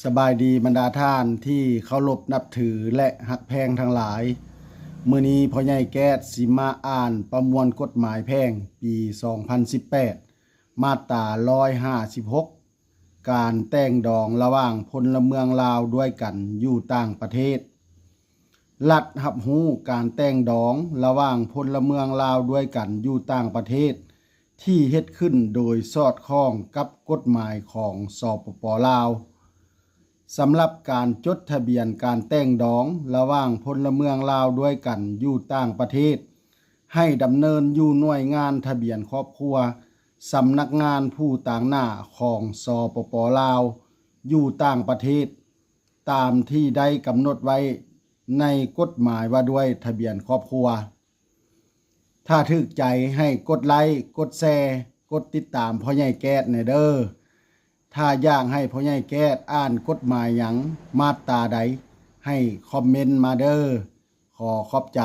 ສະບາຍດີບັນດາທ່ານທີ່ເຄົາລົບນັບຖື ແລະ ຮັກແພງທັງຫຼາຍ. ມື້ນີ້ພໍ່ໃຫຍ່ແກ້ດຊິມາອ່ານປະມວນກົດໝາຍແພ່ງປີສອງພັນສິບແປດ ມາດຕາຮ້ອຍຫ້າສິບຫົກ ການແຕ່ງດອງລະຫວ່າງພົນລະເມືອງລາວດ້ວຍກັນຢູ່ຕ່າງປະເທດ. ລັດຮັບຮູ້ການແຕ່ງດອງລະຫວ່າງພົນລະເມືອງລາວດ້ວຍກັນຢູ່ຕ່າງປະເທດ ທີ່ເຮັດຂຶ້ນໂດຍສອດຄ່ອງກັບກົດໝາຍຂອງ ສປປ ລາວ. ສຳລັບການຈົດທະບຽນການແຕ່ງດອງລະຫວ່າງພົນລະເມືອງລາວດ້ວຍກັນຢູ່ຕ່າງປະເທດ ໃຫ້ດຳເນີນຢູ່ໜ່ວຍງານທະບຽນຄອບຄົວ ສຳນັກງານຜູ້ຕາງໜ້າຂອງ ສປປ ລາວ ຢູ່ຕ່າງປະເທດ ຕາມທີ່ໄດ້ກຳນົດໄວ້ໃນກົດໝາຍວ່າດ້ວຍທະບຽນຄອບຄົວ. ຖ້າຖືກໃຈໃຫ້ກົດໄລ້, ກົດແຊ, ກົດຕິດຕາມພໍ່ໃຫຍ່ແກ້ດແດ່ເດີ້. ຖ້າຢາກໃຫ້ພໍ່ໃຫຍ່ແກ້ດອ່ານກົດໝາຍຫຍັງ, ມາດຕາໃດ, ໃຫ້ຄອມເມັນມາເດີ້. ຂໍຂອບໃຈ.